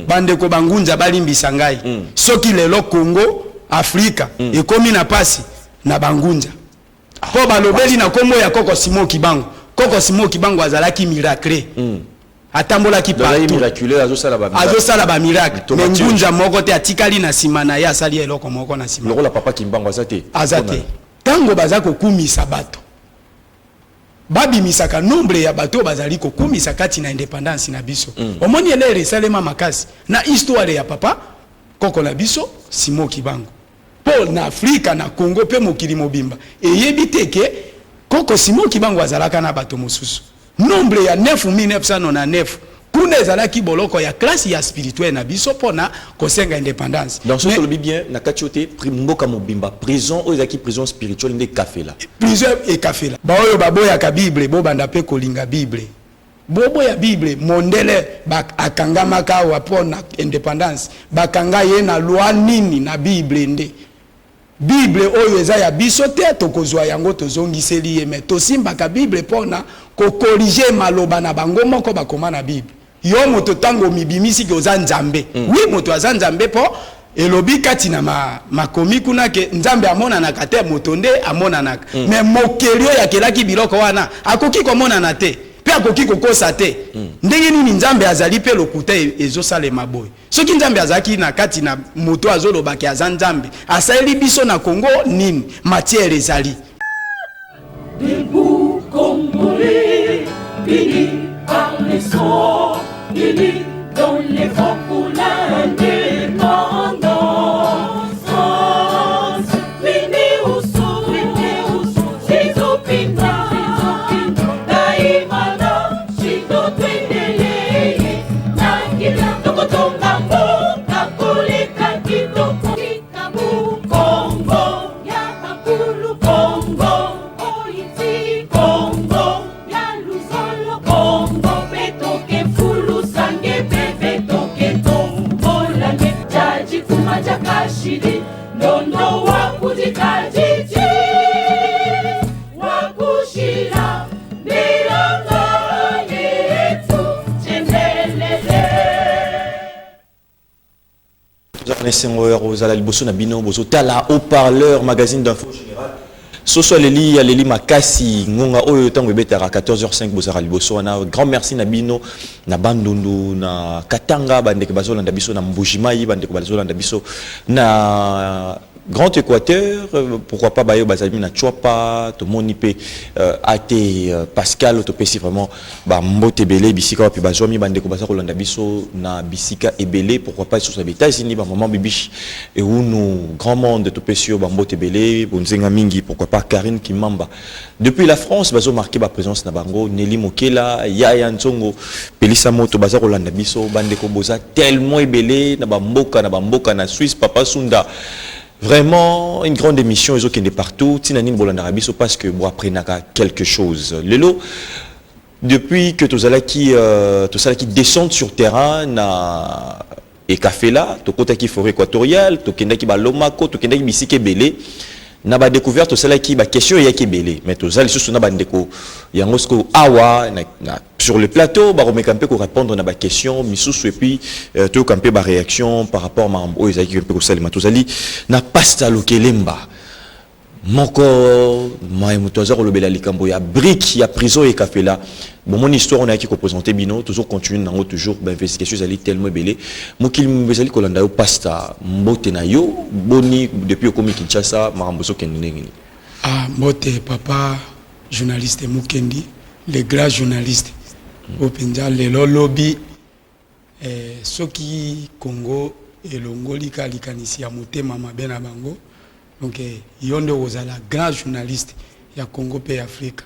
Bandeko bangunza balimbisa ngai soki lelo Congo Afrika ekomi na pasi na bangunza po balobeli na kombo ya koko Simon Kibangu. Koko Simon Kibangu azalaki miracle. Atambolaki partout. Miraculeux azosala ba miracle. Azosala ba miracle. Mais ngunza moko te atikali na sima na ye asali eloko moko na sima. Lokola papa Kimbangu aza te. Aza te. Tango baza kokumisa bato. Babimisaka nombre ya bato oyo bazali kokumisa kati na independance na biso. Omoni elere esalema makasi na histoire ya papa koko na biso Simon Kibangu. Po na Afrika, na Congo pe mokili mobimba eyebi te ke koko Simon Kibangu azalaka na bato mosusu. Nombre ya 9999 kuna ezalaki boloko ya classe ya spirituel na biso po na kosenga independance. Donc soki tolobi bien na kati oyo te mboka mobimba prison oyo ezalaki prison spirituelle nde ekafela. Prison ekafela. Ba oyo baboyaka bible bobanda pe kolinga bible. Boboya bible mondele ba akangamaka awa po na independance bakanga ye na loi nini na bible nde. Bible oyo eza ya biso te tokozua yango tozongiseli ye mais tosimbaka bible pona ko corriger maloba na bango moko bakoma na bible. Yo moto tango omibimisi ke oza nzambe oui moto aza nzambe po elobi kati na makomi kuna ke nzambe amonanaka te moto nde amonanaka mais mokeli oyo akelaki biloko wana akoki komonana te pe akoki kokosa te ndenge nini nzambe azali pe lokuta ezosalema boye? Soki nzambe azalaki na kati na moto oyo azoloba ke aza nzambe asaleli biso na Congo nini? Matière ezali. Debout Congolais, unis par le sang, unis dans l'effort pour l'indépendance. Na esengo ya kozala liboso na bino bozotala haut-parleur magazine d'info générale soso aleli aleli makasi ngonga oyo ntango ebetaka 14h05 bozalaka liboso wana. Grand merci na bino na Bandundu, na Katanga, bandeko bazolanda biso na Mbujimayi, bandeko bazolanda biso na Grand Équateur, pourquoi pas bayo bazali na Tshuapa, tomoni pe AT Pascal topesi vraiment ba mbote ebele bisika wapi bazwami bandeko baza kolanda biso na bisika ebele, pourquoi pas lisusu na États-Unis ba maman Bibiche Eunu grand monde topesi yo ba mbote ebele bonzenga mingi, pourquoi pas Karine Kimamba depuis la France bazo marquer ba présence na bango, Nelly Mokela Yaya Nzongo Pelisa Moto baza kolanda biso bandeko boza tellement ebele na ba mboka na ba mboka na Suisse Papa Sunda. Vraiment une grande émission ezokende partout tina nini bolandaka biso parce que bo apprenaka quelque chose. Lelo depuis que tozalaki tosalaki descente sur terrain na Ekafela, tokotaki forêt équatoriale, tokendaki ba Lomako, tokendaki bisika ebele na ba découverte tosalaki ba question eyaki ebele mais toza lisusu na bandeko yango sikoyo awa na sur le plateau bakomeka mpe korépondre na ba question misusu et puis toyoka mpe ba réaction par rapport makambo oyo ezalaki mpe kosalema. Tozali na Pasta Lokelemba moko maye moto aza kolobela likambo ya brique ya prison Ekafela. Bomoni histoire oyo nayaki koprésente bino, tozo continue nango toujours, ba investigation ezali tellement ebele, mokili mobimba ezali kolanda yo. Pasta, mbote na yo, boni depuis okomi Kinshasa, makambo ezokende ndenge nini? Ah, mbote papa journaliste Mukendi, le grand journaliste oyo mpenza lelo lobi soki Congo elongoli ka likanisi ya motema mabe na bango, donc yo nde okozala grand journaliste ya Congo mpe ya Afrika.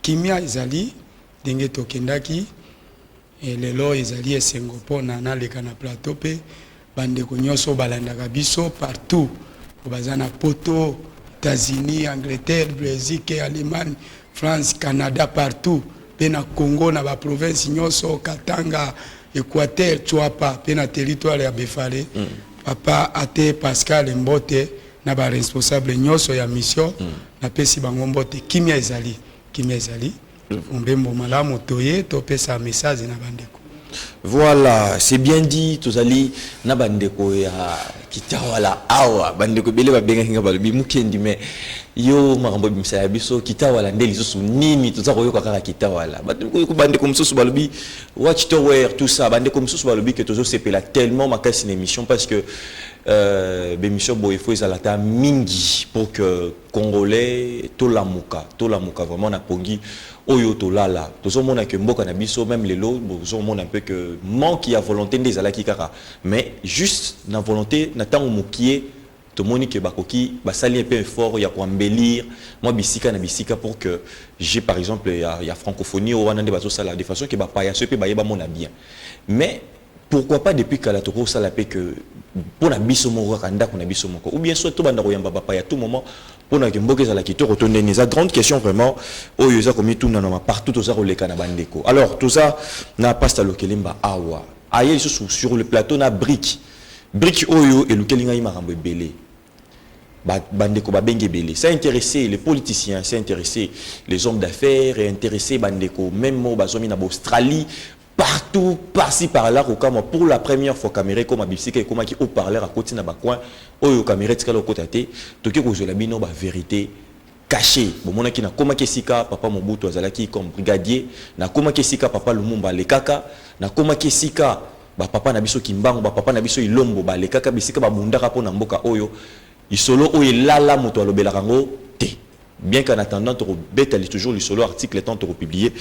Kimia ezali ndenge tokendaki lelo ezali esengo mpona naleka na plateau mpe bandeko nyonso balandaka biso partout baza na Poto, États-Unis, Angleterre, Belgique, Allemagne, France, Canada, partout mpe na Congo na baprovince nyonso, Katanga, Équateur, Tshuapa mpe na territoire ya Befale. Papa Ate Pascal, mbote na baresponsable nyonso ya mission, napesi bango mbote. Kimia ezali, kimia ezali, mombembo malamu, toye topesa message na bandeko. Voilà, c'est bien dit. Tozali na bandeko ya Kitawala awa. Bandeko ebele babengaki nga, balobi: "Mukendi, mais yo makambo ebimisa ya biso Kitawala nde lisusu nini? Toza koyoka kaka Kitawala." Bandeko mosusu balobi Watch Tower, tout ça. Bandeko mosusu balobi ke tozosepela tellement makasi na émission parce que bémission boye faut ezala ata mingi pour que Congolais tolamuka, tolamuka vraiment na pongi oyo tolala. Tozomona ke mboka na biso, même lelo bozomona un peu que manque ya volonté nde ezalaki kaka, mais juste na volonté na ntango mokie, tomoni ke bakoki basali un peu effort ya koembellir mwa bisika na bisika pour que j'ai par exemple ya francophonie oyo wana nde bazosala de façon ke bapaya so mpe bayeba mona bien. Mais pourquoi pas depuis kala tokosala mpe que mpo na biso moko kaka, ndako na biso moko, ou bien soit tobanda koyamba bapaya tout moment mpona ke mboka ezala kitoko to ndeni? Eza grande question vraiment oyo eza komitunana partout toza koleka na bandeko. Alors toza na pasteur Lokelemba awa, aye lisusu sur le plateau na brique. Brique oyo elukeli ngai makambo ebele. Bandeko babengi ebele, ça intéressé les politiciens, ça intéressé les hommes d'affaires et intéressé bandeko même mo bazwami na baAustralie, partout, par-ci par-là. Kokamwa, pour la première fois caméra ekoma bisika ekomaki, haut-parleur akoti na bacoin oyo caméra etikala okota te. Toki kozwela bino bavérité caché. Bomonaki nakomaki esika papa Mobutu azalaki comme brigadier, nakomaki esika papa Lumumba alekaka, nakomaki esika bapapa na biso Kimbangu, bapapa na biso Ilombo balekaka, bisika babundaka mpo na mboka oyo. Lisolo oyo elala, moto alobelaka yango te. Bien qu'en attendant tokobetali toujours lisolo, article tant tokopublier,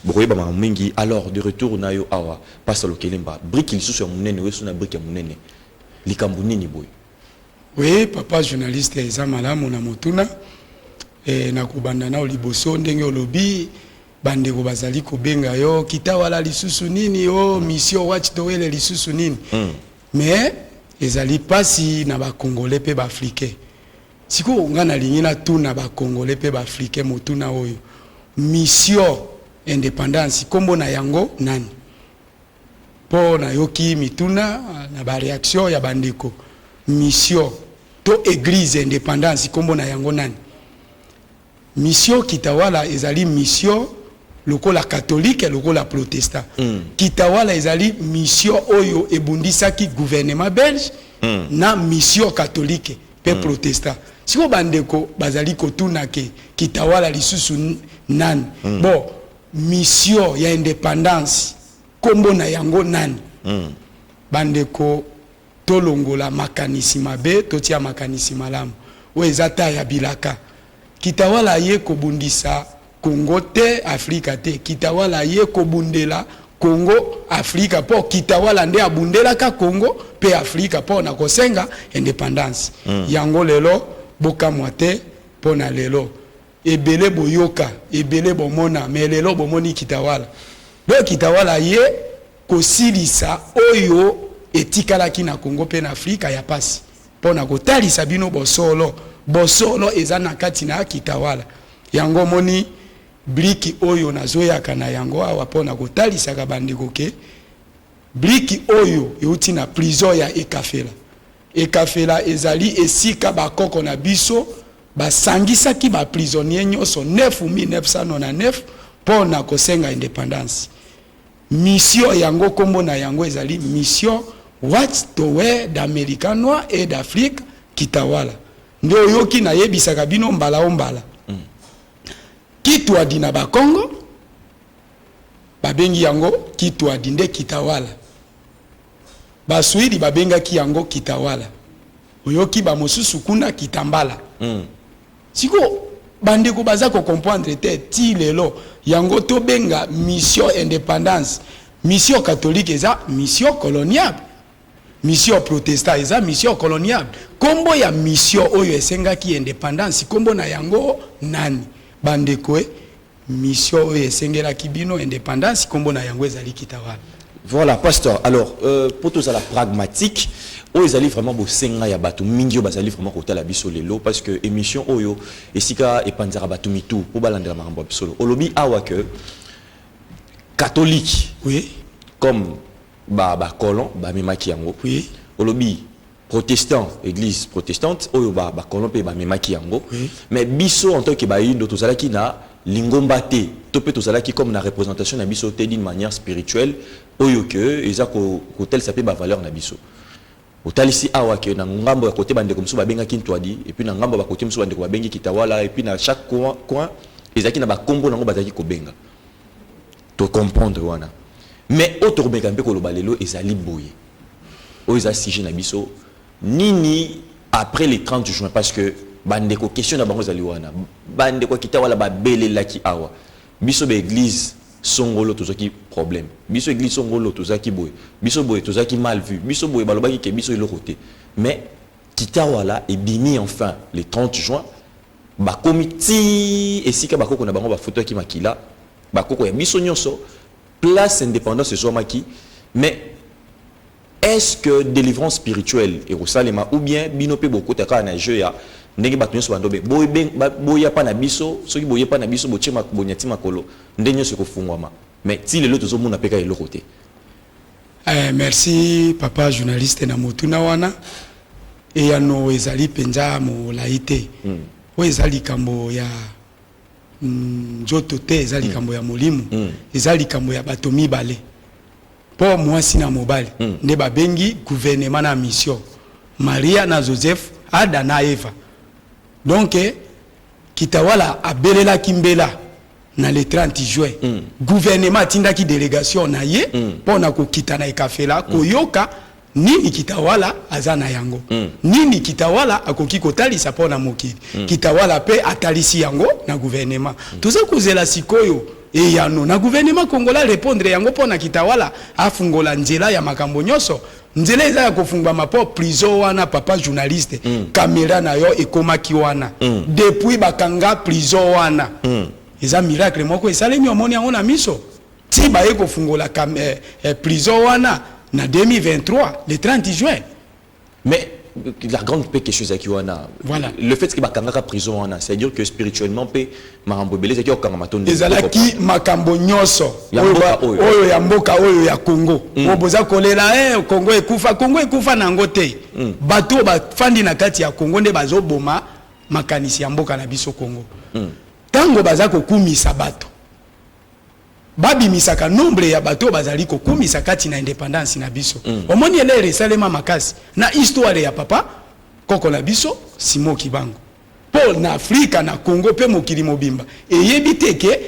bokoyeba makambo mingi. Alors de retour na yo awa, pasteur Lokelemba, brique lisusu ya monene oyo so na brique ya monene, likambo nini boye? Oui, papa journaliste, eza malamu na motuna. Na kobanda nao liboso, ndenge olobi, bandeko bazali kobenga yo Kitawala lisusu nini, o mission Watch Tower lisusu nini. Mais ezali mpasi na Bacongolais mpe Baafricain. Sikoyo nga nalingi natuna Bacongolais mpe Baafricain motuna oyo: mission indépendance, nkombo na yango nani? Mpo nayoki mituna na baréaction ya bandeko. Mission to église indépendance, nkombo na yango nani? Mission Kitawala ezali mission lokola catholique, lokola protestant. Kitawala ezali mission oyo ebundisaki gouvernement belge na mission catholique mpe protestant. Sikoyo bandeko bazali kotuna ke Kitawala lisusu nani? Bon, mission ya indépendance, nkombo na yango nani? Bandeko, tolongola makanisi mabe, totia makanisi malamu oyo eza ta ya bilaka. Kitawala ye kobundisa Kongo te, Afrika te. Kitawala ye kobundela Kongo, Afrika, mpo Kitawala nde abundelaka Kongo mpe Afrika mpo na kosenga indépendance. Yango lelo bokamwa te, mpo na lelo ebele boyoka, ebele bomona, mais lelo bomoni Kitawala. Do Kitawala ye kosilisa oyo etikalaki na Kongo mpe na Afrika ya pasi, mpo na kotalisa bino bosolo. Bosolo eza na kati na Kitawala. Yango moni brique oyo nazoyaka na yango awa mpo na kotalisaka bandeko ke brique oyo euti na prison ya Ekafela. Ekafela ezali esika bakoko na biso basangisaki baprisonnier nyonso 9999 mpo na kosenga indépendance. Mission yango, nkombo na yango ezali mission Watch Tower d'Amérique noire et d'Afrique Kitawala. Nde oyoki nayebisaka bino mbala o mbala. Kitwadi na Bakongo babengi yango Kitwadi nde Kitawala. Baswahili babengaki yango Kitawala. Oyoki bamosusu kuna Kitambala. Sikoyo bandeko baza kocomprendre te ti lelo. Yango tobenga mission indépendance. Mission catholique eza mission coloniale, mission protestant eza mission coloniale. Nkombo ya mission oyo esengaki indépendance, nkombo na yango nani? Bandeko e, mission oyo esengelaki bino indépendance, nkombo na yango ezali Kitawala. Voilà, pasteur. Alors, pour tozala pragmatique, oyo ezali vraiment bosenga ya bato mingi oyo bazali vraiment kotala biso lelo, parce que émission oyo esika epanzaka bato mitu mpo balandela makambo ya bisolo. Olobi awa que catholique comme bacolon bamemaki yango. Olobi protestant, église protestante oyo bacolon mpe bamemaki yango. Mais biso en tant que bayindo tozalaki na lingomba te, to mpe tozalaki comme na représentation na biso te d'une manière spirituelle oyo ke eza kotalisa mpe bavaleur na biso. Otalisi awa ke na ngambo ya kote bandeko mosusu babengaki Ntwadi, et puis na ngambo ya bakote mosusu bandeko babengi Kitawala, et puis na chaque coin, coin ezalaki na bakombo nango bazalaki kobenga. Tocomprendre wana, mais oyo tokomeka mpe koloba lelo ezali boye, oyo eza sujet na biso nini après le 30 juin? Parce que bandeko, question na bango ezali wana. Bandeko ya Kitawala babelelaki awa: biso baéglise songolo tozwaki problème, biso église songolo tozwaki boye, biso boye tozwaki mal vu, biso boye balobaki ke biso eloko te. Mais Kitawala ebimi enfin le 30 juin, bakomi ti esika bakoko na bango bafutaki makila, bakoko ya biso nyonso, place indépendance ezwamaki. Mais est-ce que délivrance spirituelle ekosalema, ou bien bino mpe bokota kaka na jeu ya ndenge bato nyonso bandobe boya mpa na biso? Soki boye mpa na biso, botie bonyati makolo, nde nyonso ekofungwama. Mais ti lelo tozomona mpe kaka eloko te. Merci papa journaliste na motuna wana. Eyano ezali mpenza molai te. Oyo eza likambo ya nzoto te, eza likambo ya molimo. Eza likambo ya bato mibale, mpo mwasi na mobali nde babengi gouvernement na mission, Maria na Joseph, Ada na Eva. Donc Kitawala abelelaki mbela na le 30 juin. Gouvernement atindaki délégation na ye mpo na kokita na Ekafela, koyoka nini Kitawala aza na yango, nini Kitawala akoki kotalisa mpo na mokili. Kitawala mpe atalisi yango na gouvernement. Toza kozela sikoyo eyano na gouvernement congolais, répondre yango mpo na Kitawala afungola nzela ya makambo nyonso. Nzela eza ya kofungwama mpo prison wana, papa journaliste, caméra na yo ekomaki wana. Depuis bakanga prison wana, eza miracle moko esalemi, omoni yango na miso, ti baye kofungola prison wana na 2023 le 30 juin. Mais la grande pe question ezalaki wana. Voilà. Le fait que bakangaka prison wana, c'est à dire que spirituellement mpe makambo ebele ezalaki kokangama to ndenge? Ezalaki makambo nyonso Ya oyo mboka oyo. Oyo ya mboka oyo ya Congo, oyo boza kolela Congo ekufa. Congo ekufa nango te. Bato oyo bafandi na kati ya Congo nde bazoboma makanisi ya mboka na biso Congo. Ntango baza kokumisa bato, babimisaka nombre ya bato oyo bazali kokumisa kati na indépendance na biso. Omoni elere esalema makasi na histoire ya papa koko na biso Simon Kibango, mpo na Afrika, na Congo mpe mokili mobimba eyebi te ke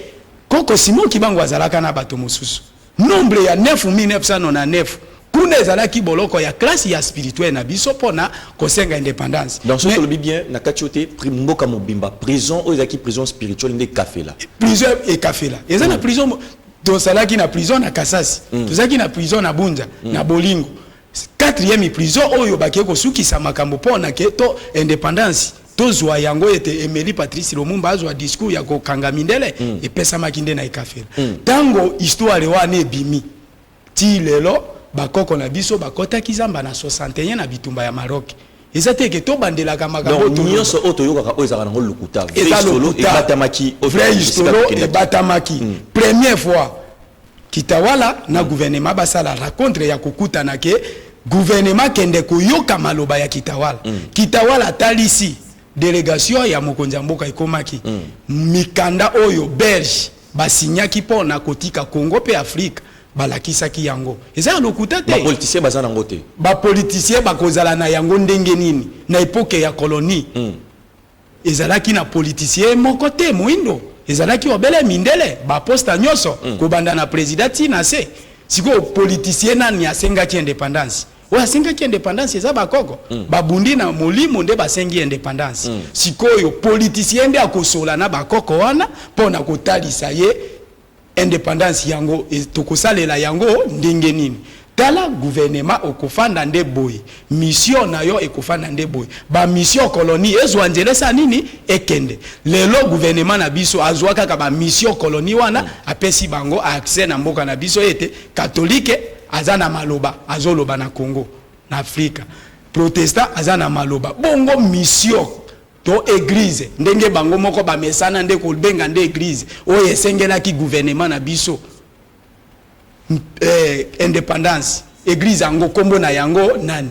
koko Simon Kibango azalaka na bato mosusu, nombre ya 9999. Kuna ezalaki boloko ya classe ya spirituel na biso mpo na kosenga indépendance. Donc soki tolobi bien na kati oyo te, mboka mobimba, prison oyo ezalaki prison spirituelle nde Kafela? Prison Ekafela eza na prison tozalaki na prison na Kasasi, tozalaki na prison na Bunza, na Bolingo. Quatrième prison oyo bakei kosukisa makambo mpo na ke to indépendance tozwa yango, ete Emeli Patrice Lumumba azwa discours ya kokanga mindele, epesamaki nde na Ekafela. Ntango histoire wana ebimi, ti lelo bakoko na biso bakɔtaki zamba na 61 na bitumba ya Maroc. Eza te ke tobandelaka makambo. Donc nyonso oyo toyokaka oyo ezalaka nango lokuta? Eza Vrai solo lokuta. ebatamaki oyo Vrai esika histoire tokendaki. ebatamaki première fois Kitawala na gouvernement basala rencontre ya kokutana, ke gouvernement kende koyoka maloba ya Kitawala. Kitawala atalisi délégation ya mokonzi ya mboka, ekomaki mikanda oyo Belge basinyaki mpo na kotika Congo mpe Afrique, balakisaki yango. Eza ya lokuta te. Bapoliticien baza nango te? Bapoliticien bakozala na yango ndenge nini? Na époque ya colonie, ezalaki na politicien moko te moindo, ezalaki obele mindele, baposte nyonso, kobanda na président ti na se. Sikoyo politicien nani asengaki indépendance? Oyo asengaki indépendance eza bakoko. Babundi na molimo nde basengi indépendance. Sikoyo politicien nde akosola na bakoko wana mpo na kotalisa ye indépendance yango tokosalela yango ndenge nini. Tala, gouvernement okofanda nde boye, mission na yo ekofanda nde boye, bamission colonie ezwa nzela esa nini ekende. Lelo gouvernement na biso azwa kaka bamission colonie wana, apesi bango accès na mboka na biso, ete catholique aza na maloba, azoloba na Congo, na Afrika, protestant aza na maloba. Bongo mission to église, ndenge bango moko bamesana nde kobenga nde église oyo esengelaki gouvernement na biso indépendance, église yango nkombo na yango nani?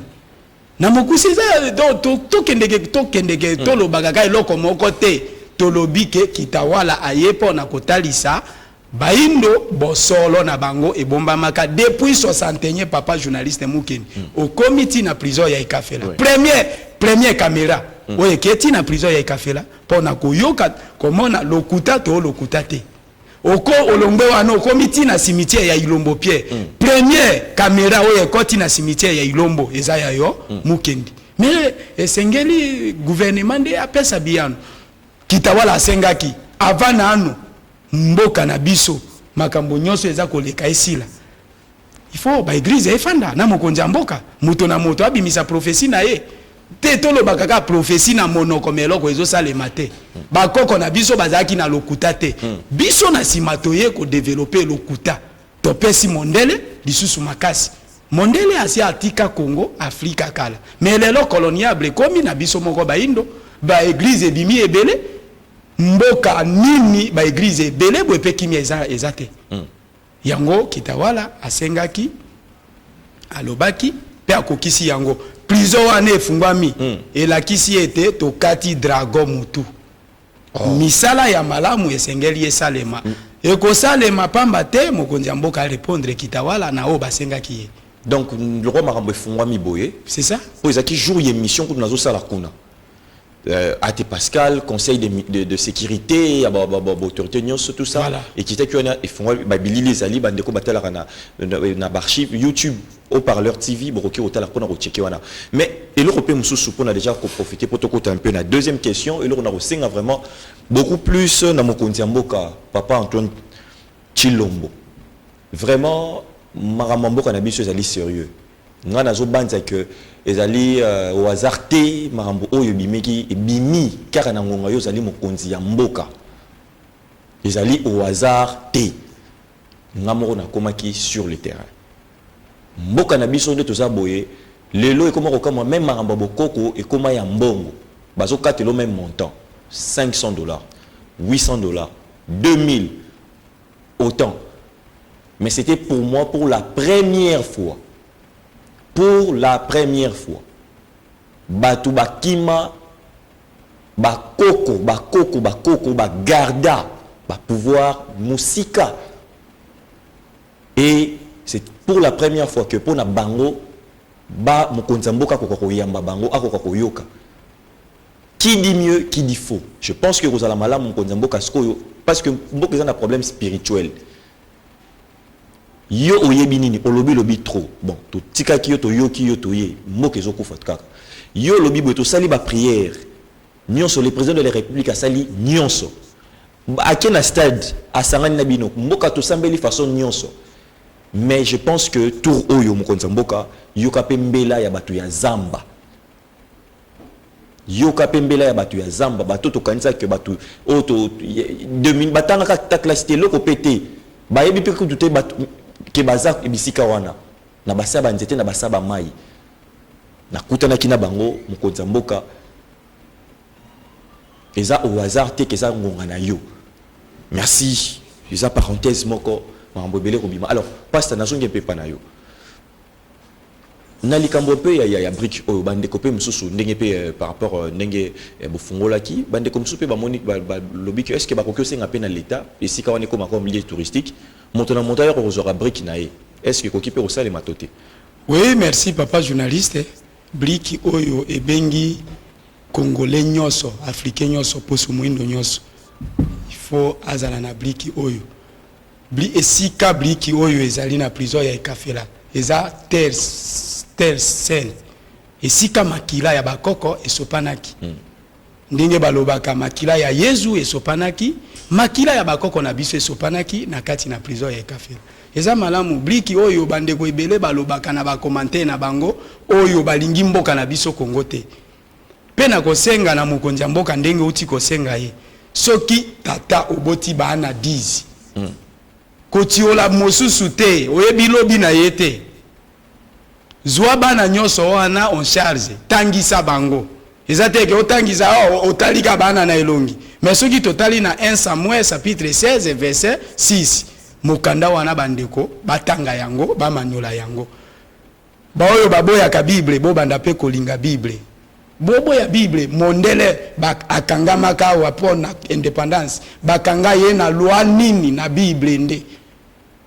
Na mokusi eza. Donc tokendeke, tolobaka kaka eloko moko te. Tolobi ke Kitawala aye mpo na kotalisa Bayindo bosolo na bango ebombamaka depuis 61. Papa journaliste Mukendi, okomi ti na prison ya Ekafela. Première caméra oyo eke ti na prison ya Ekafela mpo na koyoka, komona lokuta to lokuta te. Oko olongwe wana, okomi ti na cimetière ya Ilombo Pierre. Première caméra oyo ekoti na cimetière ya Ilombo eza ya yo, Mukendi. Mais esengeli gouvernement nde apesa biyano. Kitawala asengaki avant nanu mboka na biso makambo nyonso eza koleka esila, il faut baéglise efanda na mokonzi ya mboka, moto na moto abimisa prophétie na ye te. Tolobaka kaka prophétie na monoko, me eloko ezosalema te. Bakoko na biso bazalaki na lokuta te. Biso na nsima toye kodévelopper lokuta, topesi mondele lisusu makasi. Mondele asi atika Congo, Afrika kala, me lelo coloniable ekomi na biso moko baindo. Baéglise ebimi ebele. Mboka nini baéglise ebele boye mpe kimia eza te? Yango Kitawala asengaki, alobaki mpe akokisi yango. Prison wana efungwami, elakisi ete tokati dragon mutu. Misala ya malamu esengeli esalema. Ekosalema pamba te mokonzi ya mboka arépondre Kitawala na oyo basengaki ye. Donc lokwa makambo efungwami boye, C'est ça. Oyo ezalaki jour ya émission kutu nazosala kuna, Ate Pascal, conseil de sécurité ya baautorité nyonso, tout ça. Ekitaki wana, efungwami, babilili ezali, bandeko batalaka na baarchive YouTube Haut-Parleur TV, bokoki kotala mpona kochecker wana. Mais eloko mpe mosusu, mpona déjà koprofiter mpo tokota un peu na deuxième question, eloko na kosenga vraiment beaucoup plus na mokonzi ya mboka, papa Antoine Chilombo, vraiment makambo ya mboka na biso ezali sérieux. Ngai nazobanza ke ezali au hasard te. Makambo oyo ebimeki, ebimi kaka na ngonga yo ozali mokonzi ya mboka, ezali au hasard te. Nga moko nakomaki sur le terrain. Mboka na biso nde toza boye lelo, ekoma kokamwa. Même makambo ya bokoko ekoma ya mbongo, bazokatela même montant 500 $, 800 $, 2000, autant. Mais c'était pour moi pour la première fois, pour la première fois, bato bakima bakoko, bakoko, bakoko bagarda bapouvoir mosika. Et c'est pour la première fois que mpona bango ba mokonzi ya mboka akoka koyamba bango, akoka koyoka. Qui dit mieux, qui dit faux. Je pense que kozala malamu mokonzi ya mboka sikoyo, parce que mboka eza na problème spirituel. Yo oyebi nini? Olobi lobi trop. Bon, totikaki yo, toyoki yo, toye, mboka ezokufa kaka. Yo olobi boye, tosali baprière nyonso, le président de la République asali nyonso, ake na stade, asangani na bino, mboka tosambeli façon nyonso. Mais je pense que tour oyo, mokonzi ya mboka, yoka mpe mbela ya bato ya zamba, yoka mpe mbela ya bato ya zamba. Bato tokanisaki bato oyo batangaka ta classe te, eloko mpe te, bayebi mpe kutu te bato ke baza bisika wana na basa banzete, na basa bamai. Nakutanaki na bango. Mokonzi ya mboka, eza au hasard te ke eza ngonga na yo. Merci. Eza parenthèse moko, makambo ebele kobima. Alors pasteur, nazongi mpe epa na yo na likambo mpe ya brique oyo. Bandeko mpe mosusu, ndenge mpe par rapport ndenge bofungolaki, bandeko mosusu mpe bamoni, balobi ke est ce que bakoki osenga mpe na l'État esika wana ekóma comme lieu touristique, moto na moto ayaka kozwaka brique na ye? Est ce que ekoki mpe kosalema to te? Oui, merci papa journaliste. Brique oyo ebengi Congolais nyonso, Africain nyonso, poso moyindo nyonso, il faut azala na brique oyo. Esika brique oyo ezali na prison ya Ekafela eza terre sainte, esika makila ya bakoko esopanaki. Ndenge balobaka makila ya Yezu esopanaki, makila ya bakoko na biso esopanaki na kati na prison ya Ekafela. Eza malamu brique oyo. Bandeko ebele balobaka na bacommentaire na bango oyo balingi mboka na biso Kongo te. Mpe na kosenga na mokonzi ya mboka, ndenge outi kosenga ye, soki tata oboti bana 10, kotiola mosusu te, oyebi lobi na ye te. Zwa bana nyonso wana en charge, tangisa bango. Eza te ke otangisa, oh, otalika bana na elongi. Mais soki totali na 1 Samuel chapitre 16 verset 6, mokanda wana, bandeko batanga yango, bamanyola yango. Baoyo baboyaka Bible, bobanda mpe kolinga Bible. Boboya Bible. Mondele akangamaka awa mpo na indépendance. Bakanga ye na loi nini? Na Bible. Nde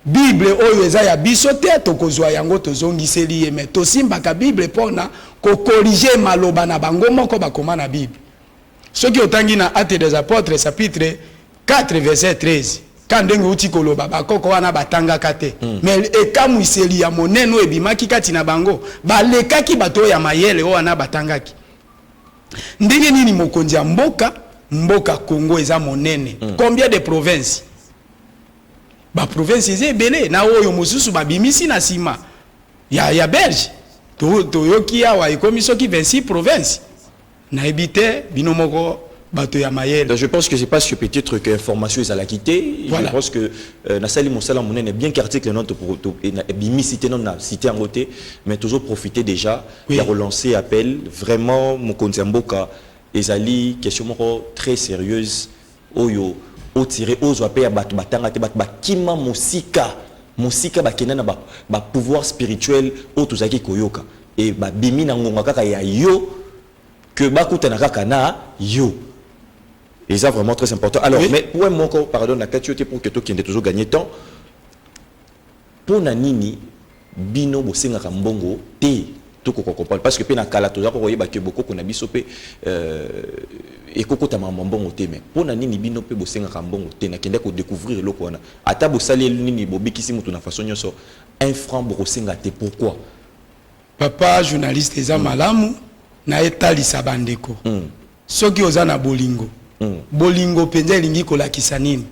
Bible oyo eza ya biso te, tokozwa yango, tozongiseli ye. Me tosimbaka Bible mpona kocorriger maloba na bango moko bakoma na Bible. Soki otangi na Actes des Apôtres chapitre 4 verset 13, ka ndenge outi koloba, bakoko wana batangaka te, mais ekamwiseli ya monene oyo ebimaki kati na bango, balekaki bato oyo ya mayele oyo wana batangaki. Ndenge nini mokonzi ya mboka, mboka Congo eza monene, combien de provinces? Baprovince eza ebele, na oyo mosusu babimisi na nsima ya Belge. Toyoki awa ekomi soki 26 province, nayebi te, bino moko bato ya mayele. Donc, je pense que c'est parce que peut-être que information ezalaki te. Voilà. Je pense que nasali mosala monene, bien qu'article non ebimi cité, non na cité yango te, mais toujours profiter déjà ya relancer appel vraiment, mokonzi ya mboka. Ezali question moko très sérieuse oyo otire ozwa mpe ya bato batanga te, bato bakima mosika mosika, bakenda na bapouvoir spirituel oyo tozalaki koyoka e babimi na ngonga kaka ya yo, que bakutana kaka na yo. Et ça, vraiment très important. Alors, mais point moko, pardon, na kati yo te, pour que tokende, toujours gagner temps. Mpo na nini bino bosengaka mbongo te? Tokoka comprendre parce que mpe na kala toza koyeba ke bokoko na biso mpe ekokotama mbongo te. Mais mpo na nini bino mpe bosengaka mbongo te? Nakende kodécouvrir eloko wana, ata bosali nini, bobikisi moto na façon nyonso, un franc bokosenga te. Pourquoi? Papa journaliste, eza malamu na etalisa bandeko. Soki oza na bolingo, bolingo mpenza elingi kolakisa nini?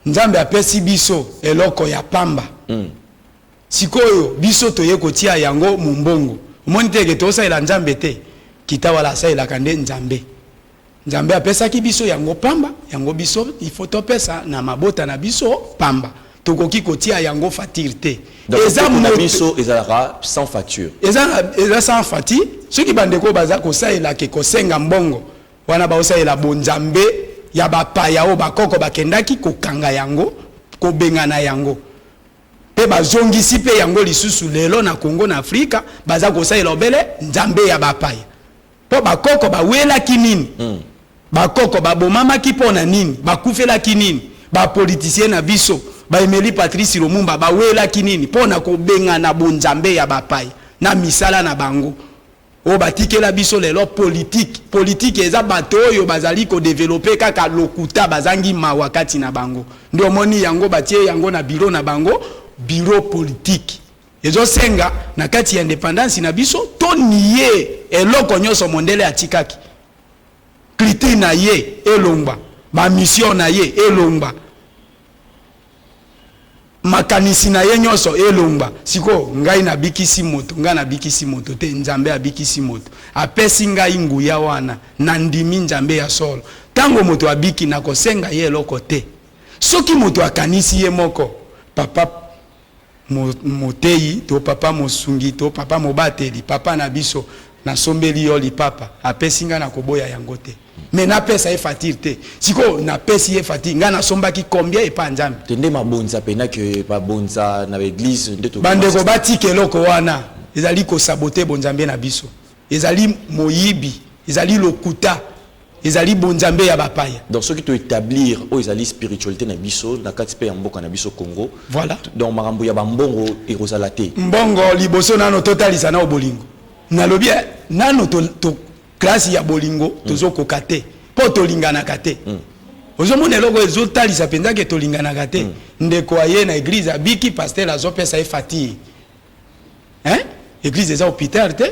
Nzambe apesi biso eloko ya pamba. Sikoyo biso toye kotia yango mombongo. Omoni te ke tosalela Nzambe te? Kita wala asalelaka nde Nzambe. Nzambe apesaki biso yango pamba, yango biso il faut topesa na mabota na biso pamba. Tokoki kotia yango facture te. Eza na biso ezalaka sans facture. Eza sans facture. Soki bandeko baza kosalelaka kosenga mbongo wana, baosalela bonzambe ya bapaya oyo bakoko bakendaki kokanga yango, kobengana yango, mpe bazongisi mpe yango lisusu lelo na Kongo, na Afrika. Baza kosalela obele nzambe ya bapaya. Mpo bakoko bawelaki nini? Bakoko babomamaki mpo na nini? Bakufelaki nini? Bapoliticien na biso, baemeli Patrice Lumumba, bawelaki nini? Mpo na kobengana bonzambe ya bapaya na misala na bango oyo batikela biso lelo. Politike, politike eza bato oyo bazali kodévelopper kaka lokuta, bazangi mawa kati na bango. Nde omoni yango batie yango na bureau na bango, bureau politique. Ezosenga na kati ya indépendance na biso tonier eloko nyonso mondele atikaki, culture na ye elongwa, bamission na ye elongwa, makanisi na ye nyonso elongwa. Sikoyo ngai nabikisi moto, ngai nabikisi moto te, Nzambe abikisi moto, apesi ngai nguya wana. Nandimi Nzambe ya solo. Ntango moto abiki, nakosenga ye eloko te. Soki moto akanisi ye moko, papa moteyi to papa mosungi to papa mobateli, papa na biso, nasombeli yo lipapa, apesi ngai, na koboya yango te, me napesa ye facture te. Sikoyo napesi ye facture, ngai nasombaki combien epa Nzambe? Te, nde mabonza pena ke babonza na baeglise nde Bandeko batika eloko wana, ezali kosaboter bonzambe na biso, ezali moyibi, ezali lokuta, ezali bonzambe ya bapaya. Donc soki toétablir oyo ezali spiritualité na biso na kati mpe ya mboka na biso Congo, donc makambo ya bambongo ekozala te. Mbongo liboso nano totalisa nao bolingo. Nalobi nano to classe ya bolingo tozokoka te, mpo tolinganaka te. Ozomona eloko ezotalisa mpenza ke tolinganaka te. Ndeko aye na église, abiki, pasteur azopesa ye facture, hein? Église eza hôpital te,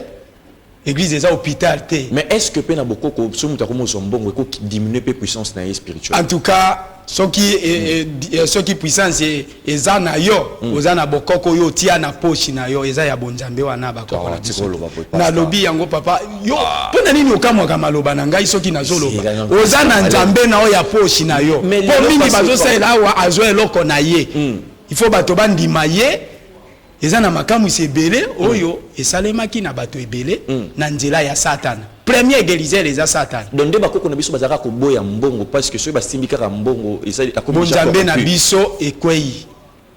église eza hôpital te. Mais est ce que mpe na bokoko, soki moto akomi ozwa mbongo, ekoki diminuer mpe puissance na ye spirituelle? En tout cas, soki soki puissance eza na yo, oza na bokoko oyo otia na poche na yo, eza ya bonzambe wana bakoko na biso. Tikoloba boye, pasteur. Nalobi yango, papa. Yo mpo na nini okamwaka maloba na ngai soki nazoloba? Si, Oza na nzambe na oyo ya poche na yo. Mais Mpo lelo mingi bazosalela awa, azwa eloko na ye, il faut bato bandima ye. Eza na makamwisi ebele oyo esalemaki na bato ebele na nzela ya Satana. Premier guérisseur eza Satana. Donc nde bakoko na biso bazalaka koboya mbongo parce que soki basimbi kaka mbongo, ezali akomi déjà Bonzambe na corrompu. biso ekwei.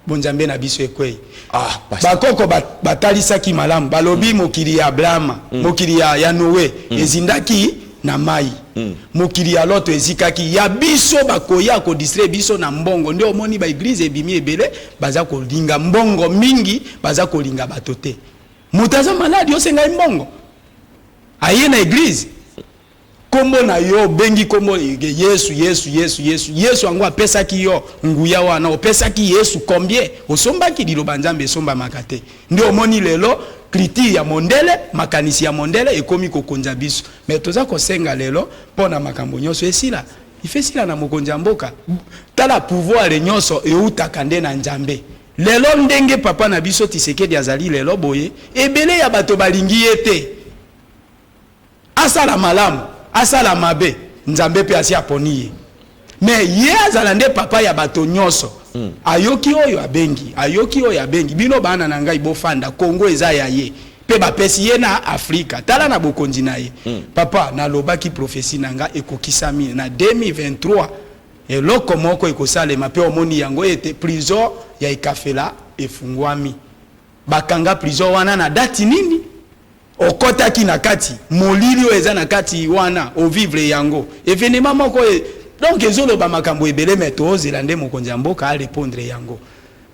Bonzambe na biso ekwei. Ah, pasteur. Bakoko batalisaki malamu, balobi mokili ya Abrahama, mokili ya Noe ezindaki na mai, mokili ya Loto ezikaki. Ya biso bakoya kodistraire biso na mbongo. Nde omoni baéglise ebimi ebele, baza kolinga mbongo mingi, baza kolinga bato te. Moto aza malade, osengai mbongo, aye na église, kombo na yo obengi kombo Yesu, Yesu, Yesu, Yesu, Yesu. Yango apesaki yo nguya wana? Opesaki Yesu combien? Osombaki liloba? Nzambe esombamaka te. Nde omoni lelo culture ya mondele, makanisi ya mondele ekomi kokonza biso. Mais toza kosenga lelo mpo na makambo nyonso esila, ife esila na mokonzi ya mboka. Tala, pouvoir nyonso eutaka nde na Nzambe. Lelo ndenge papa na biso Tshisekedi azali lelo boye, ebele ya bato balingi ye te. Asala malamu, asala mabe, Nzambe mpe asi aponi ye. Mais ye azala nde papa ya bato nyonso. Ayoki oyo abengi, ayoki oyo abengi bino bana na ngai, bofanda. Kongo eza ya ye mpe bapesi ye na Afrika. Tala na bokonzi na ye. Papa, nalobaki, prophétie na ngai ekokisami na 2023. Eloko moko ekosalema mpe omoni yango ete prison ya Ekafela efungwami. Bakanga prison wana na date nini? Okɔtaki na kati, molili oyo eza na kati wana, ovivre yango, événement moko donc ezoloba makambo ebele. Mais tozela nde mokonzi ya mboka arépondre yango.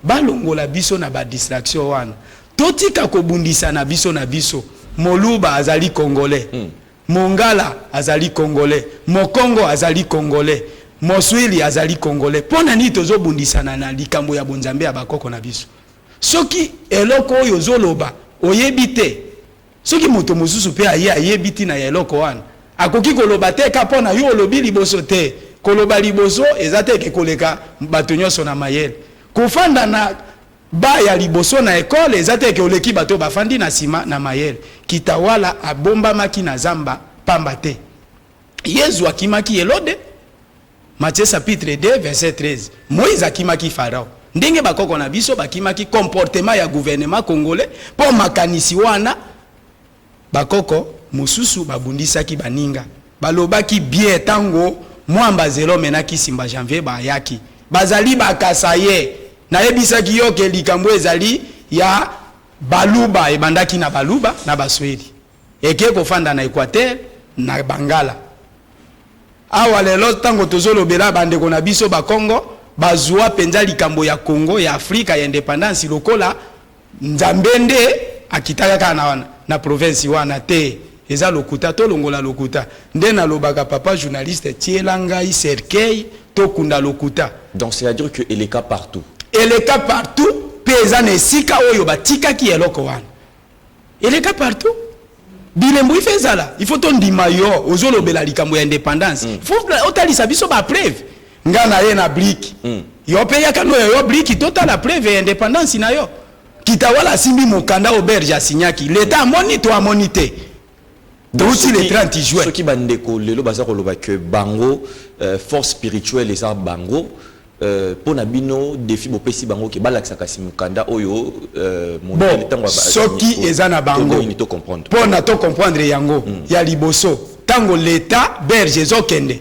Balongola biso na badistraction wana, totika kobundisa na biso na biso. Moluba azali Congolais, Mongala azali Congolais, Mokongo azali Congolais, Moswili azali Congolais. Mpo na nini tozobundisana na likambo ya bonzambe ya bakoko na biso? Soki eloko oyo ozoloba oyebi te, soki moto mosusu mpe aye ayebi ntina ya eloko wana, akoki koloba te ka mpo na yo olobi liboso te. Koloba liboso eza te ke koleka bato nyonso na mayele. Kofanda na ba ya liboso na école eza te ke oleki bato bafandi na nsima na mayele. Kitawala abombamaki na zamba pamba te. Yezu akimaki Elode, Matthieu chapitre 2 verset 13. Moïse akimaki Pharaon. Ndenge bakoko na biso bakimaki comportement ya gouvernement congolais mpo makanisi wana. Bakoko mosusu babundisaki baninga, balobaki bien. Ntango Mwamba Zelo menaki Simba Janvier, bayaki bazali bakasa ye. Nayebisaki yo ke likambo ezali ya Baluba, ebandaki na Baluba na Baswahili, eke kofanda na Équateur na Bangala. Awa lelo ntango tozolobela bandeko na biso Bakongo, bazwa mpenza likambo ya Congo, ya Afrika, ya indépendance lokola Nzambe nde akitaka kaka na wana na province wana te. Eza lokuta, tolongola lokuta. Nde nalobaka, papa journaliste, tiela ngai cercueil, tokunda lokuta. Donc c'est à dire que eleka partout. Eleka partout mpe eza na esika oyo batikaki eloko wana. Eleka partout, bilembo ife ezala. Il faut tondima yo ozolobela likambo ya indépendance, faut otalisa biso bapreuve. Nga na ye na brique, yo mpe yaka no yo brique, totala preuve ya indépendance na yo. Kitawala asimbi mokanda oyo Belge asinyaki, leta amoni to amoni te? Touti le 30 juin. Soki bandeko lelo baza koloba ke bango force spirituelle eza bango, mpo na bino, défi bopesi bango ke balakisaka kasi mokanda oyo Bon, soki eza na bango, to comprendre. Mpo na to comprendre yango, ya liboso, ntango leta belge ezokende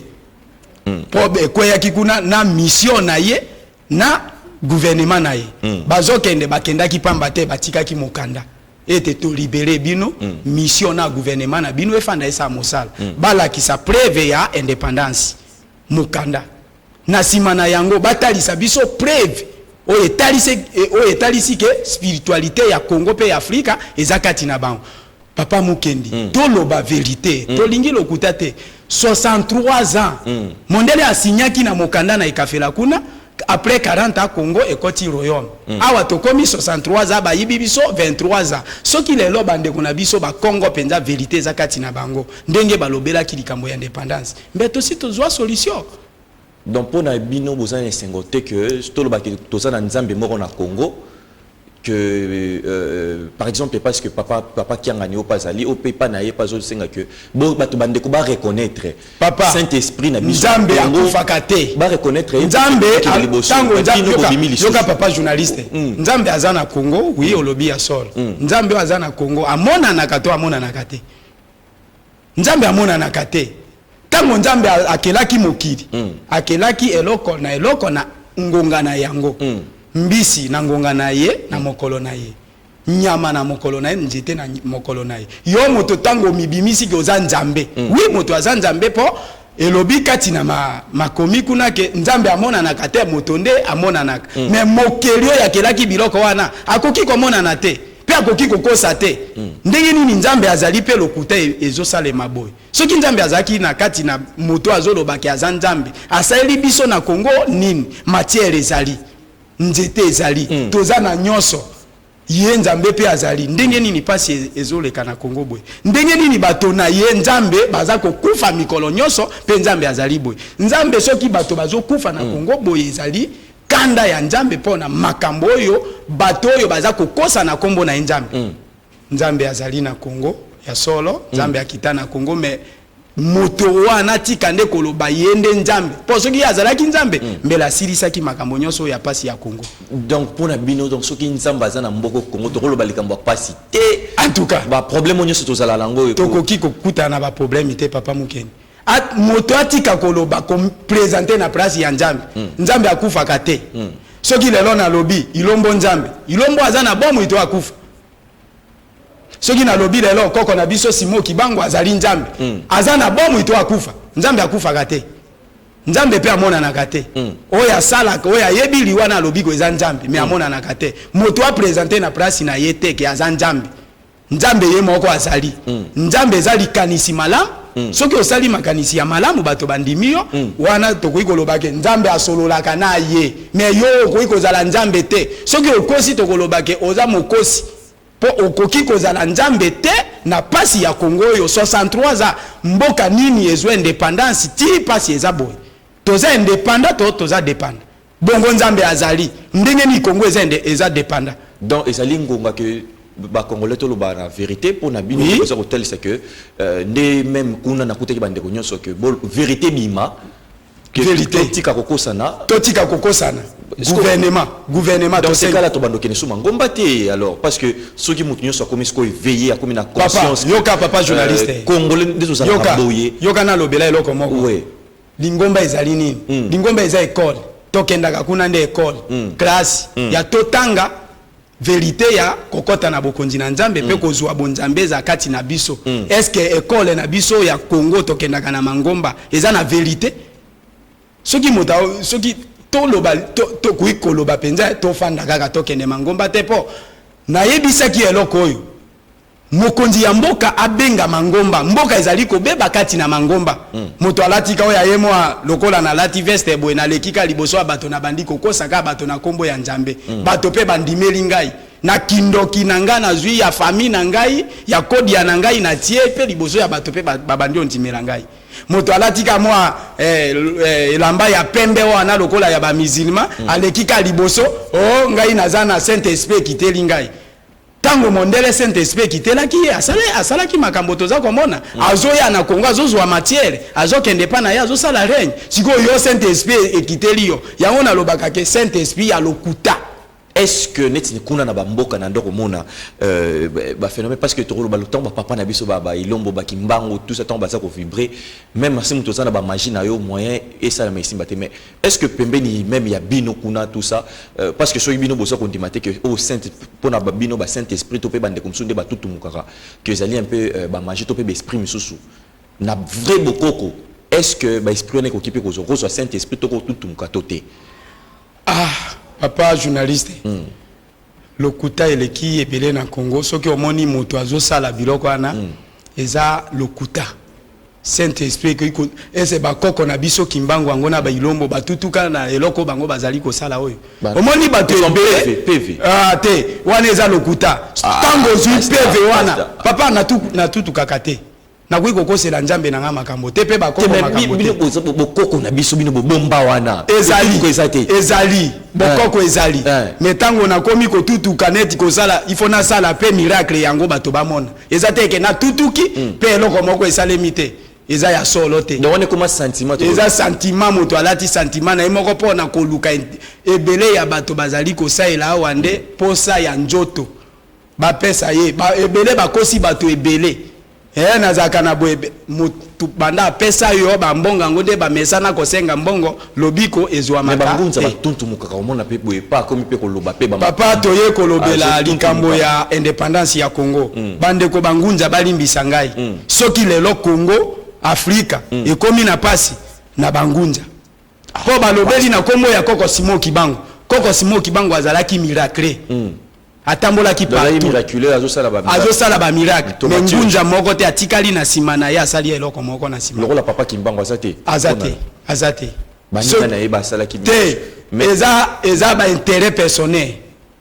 mpo ekweyaki kuna na mission na ye na gouvernement na ye, bazokende, bakendaki pamba te. Batikaki mokanda ete tolibérer bino, mission na gouvernement na bino efanda, esala mosala. Balakisa preuve ya indépendance, mokanda. Na nsima na yango, batalisa biso preuve oyo etalisi ke spiritualité ya Congo mpe ya Afrika eza kati na bango. Papa Mukendi, toloba vérité, tolingi lokuta te. 63 ans mondele asinyaki na mokanda na Ekafela kuna. Après 40 ans, Congo ekoti royaume. Awa tokomi 63 ans, bayibi biso 23 ans. Soki lelo bandeko na biso Bakongo mpenza vérité eza kati na bango, ndenge balobelaki likambo ya indépendance, mbe tosi tozwa solution. Donc mpo na bino, boza na esengo te ke tolobaki toza na Nzambe moko na Congo, que par exemple parce que papa Kiangani oyo azali oyo mpe pa na ye mpe azosenga que bo bato bandeko ba reconnaître Papa, Saint Esprit na biso. Nzambe akufaka te. Ba reconnaître ye. Nzambe ntango Nzambe, yoka papa journaliste, Nzambe aza na Congo, oui, olobi ya solo. Nzambe oyo aza na Congo amonanaka to amonanaka te? Nzambe amonanaka te. Ntango Nzambe akelaki mokili, akelaki eloko na eloko na ngonga na yango. Mbisi na ngonga na ye na mokolo na ye, nyama na mokolo na ye, nzete na mokolo na ye. Yo moto, ntango omibimisi ke oza nzambe, oui, moto aza nzambe, mpo elobi kati na makomi kuna ke Nzambe amonanaka te, moto nde amonanaka. Mais mokeli oyo akelaki biloko wana akoki komonana te mpe akoki kokosa te. Ndenge nini Nzambe azali mpe lokuta ezosalema boye? Soki Nzambe azalaki na kati na moto azolobaki aza Nzambe, asaleli biso na Kongo nini? Matière ezali, nzete ezali, toza na nyonso. Ye Nzambe mpe azali, ndenge nini mpasi ezoleka na Kongo boye? Ndenge nini bato na ye Nzambe baza kokufa mikolo nyonso mpe Nzambe azali boye? Nzambe, soki bato bazokufa na Kongo boye, ezali kanda ya Nzambe mpo na makambo oyo bato oyo baza kokosa na nkombo na ye Nzambe. Nzambe azali na Kongo ya solo, Nzambe akita na Kongo, mais moto wana tika nde koloba ye nde Nzambe, mpo soki ye azalaki Nzambe, mbele asilisaki makambo nyonso oyo ya pasi ya Kongo. Donc mpona bino, donc soki Nzambe aza na mboka Kongo, tokoloba likambo ya pasi te? En tout cas, baproblème oyo nyonso tozala nango oyo tokoki kokutana na baproblème te, papa Mokeni. Moto atika koloba, koprésenter na place ya Nzambe. Nzambe akufaka te. Soki lelo nalobi Ilombo Nzambe, Ilombo aza na bomoi to akufa? Soki nalobi lelo koko na biso Simo Kibango azali Nzambe, aza na bomoi to akufa? Nzambe akufaka te, Nzambe mpe amonanaka te. Oyo asalaka, oyo ayebi liwa na alobi ko eza Nzambe, mais amonanaka te. Moto aprésenter na place na ye te ke aza Nzambe. Nzambe ye moko azali. Nzambe eza likanisi malamu. Soki osali makanisi ya malamu, bato bandimi yo. Wana tokoki koloba ke Nzambe asololaka na ye. Mais yo okoki kozala Nzambe te. Soki okosi, tokoloba ke oza mokosi, mpo okoki kozala Nzambe te na pasi ya Kongo oyo. 63 aza mboka nini ezwa indépendance ti pasi eza boye? Toza indépendant to toza dépendant? Bongo Nzambe azali ndenge nini? Kongo eza, eza dépendant. Donc ezali ngonga ke bacongolais toloba na vérité. Mpo na bino, toza kotalisa ke nde même kuna nakutaki bandeko nyonso ke vérité bima. Vérité. Totika kokosana. Totika kokosana. Gouvernement, gouvernement. Dans ce cas là, tobandokende so mangomba te alors, parce que soki moto nyonso akomi sikoyo éveillé, akomi na conscience. Yoka, papa journaliste. Congolais nde tozalaka boye. Yoka, nalobela eloko moko. Lingomba ezali nini? Lingomba eza ekole, tokendaka kuna nde ekole, classe ya totanga vérité ya kokɔta na bokonzi na Nzambe mpe kozwa bonzambe eza kati na biso. Est ce que ekole na biso ya Congo tokendaka na mangomba eza na vérité? Soki moto, soki toloba, tokoki koloba mpenza, tofanda kaka, tokende mangomba te, mpo nayebisaki eloko oyo mokonzi ya mboka abenga mangomba. Mboka ezali kobeba kati na mangomba. Moto alati ka oyo aye mwa lokola nalati veste boye, naleki ka liboso ya bato, nabandi kokosa kaka bato na nkombo ya Nzambe. Bato mpe bandimeli ngai na kindoki na ngai, nazwi ya famille na ngai, ya kodia na ngai, natie mpe liboso ya bato mpe babandi ondimela ngai. Moto alati ka mwa elamba ya pembe wana lokola ya bamusulman, aleki ka liboso: "O oh, ngai naza na Saint Esprit ekiteli ngai." Ntango mondele Saint Esprit ekitelaki ye, asalaki makambo toza komona. Azoya na Kongo, azozwa matière, azokende epa na ye, azosala règne. Sikoyo yo, Saint Esprit ekiteli yo, yango nalobaka ke Saint Esprit ya lokuta. Est-ce que neti kuna na bamboka na ndoko omona baphénomène? Parce que tokoloba, ntango bapapa na biso bailombo, bakimbango, tout ça, ntango baza kovibrer, même si moto oza na bamagie na yo, moyen esalama esimba te. Mais est ce que pembeni même ya bino kuna, tout ça, parce que soki bino boza kondima te ke oyo saint, mpona bino ba Saint Esprit to mpe bandeko mosusu nde batutumukaka ke ezali un peu bamagie to mpe baesprit mosusu na vrai bokoko, est ce que baesprit wana ekoki mpe kozwa Saint Esprit to kotutumuka to te? Ah, papa journaliste, lokuta eleki ebele na Congo. Soki omoni moto azosala biloko wana, eza lokuta. Saint Esprit ekoki ese bakoko na biso Kimbangu yango na bailombo batutuka na eloko bango bazali kosala oyo omoni bato ebele. Ah, te, wana eza lokuta. Ntango ozwi PV wana, papa, natutukaka te. Nakoki kokosela Nzambe na nga makambo te mpe bakoko makambo te. Bokoko na biso, bino bobomba wana. Ezali, ezali bokoko, ezali. Mais ntango nakomi kotutuka neti kosala, ifo nasala mpe miracle yango bato bamona. Eza te ke natutuki mpe eloko moko esalemi te, eza ya solo te. Donc wana ekoma sentiment? Eza sentiment. Moto alati sentiment na ye moko mpo na koluka ebele ya bato bazali kosalela awa nde posa ya nzoto bapesa ye. Ebele bakosi bato ebele. Nazalaka na boye. Motu banda apesa yo bambongo yango nde bamesana kosenga mbongo, lobiko Mais ezwamaka bangunza te. Batuntumukaka, omona mpe boye pa akomi mpe koloba mpe Papa, toye kolobela Ah, likambo ya indépendance ya Congo. Bandeko bangunza balimbisa ngai. Soki lelo Congo, Afrika ekomi na pasi na bangunza, mpo balobeli na nkombo ya koko Simon Kibango. Koko Simon Kibango azalaki miracle, atambolaki bazali partout. Miraculeux, azosala ba Azosala bamiracle, me Tomature. ngunza moko te atikali na nsima na ye asali eloko moko na nsima. Lokola papa Kimbango aza te. Aza te, aza te. Baninga na ye basalaki Te. Mais Eza baintérêt personnel.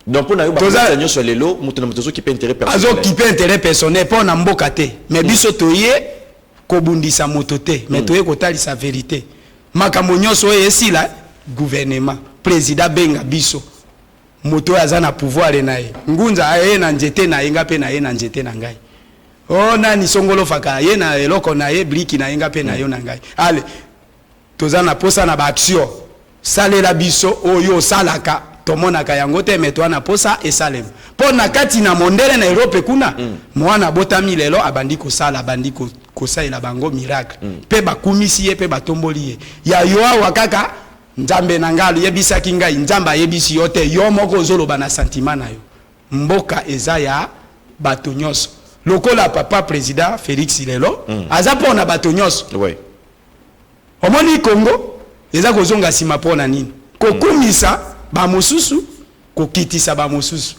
Donc mpo na yo, bakonza nyonso ya lelo, moto na moto azokipe intérêt personnel. Azokipe intérêt personnel mpo na mboka te. Mais biso toye kobundisa moto te, mais toye kotalisa vérité. Makambo nyonso oyo esila, gouvernement, président benga biso, moto oyo aza na pouvoir na ye. Ngunza aye na nzete na ye, nga mpe na ye na nzete na ngai. O nani songolo faka ye na eloko na ye, briki na ye, nga mpe na yo na ngai. Ale, toza na posa na baaction. Salela biso oyo osalaka, tomonaka yango te, me toa na posa esalema mpo na kati na mondele na Europe kuna. Mwana abotami lelo, abandi kosala, abandi kosalela bango miracle, mpe bakumisi ye mpe batomboli ye. Ya yo awa kaka Nzambe na ngai ayebisaki ngai. Nzambe ayebisi yo te, yo moko ozoloba na sentiment na yo. Mboka eza ya bato nyonso. Lokola papa président Félix lelo aza mpo na bato nyonso. Omoni, Congo eza kozonga nsima mpo na nini? Kokumisa bamosusu, kokitisa bamosusu.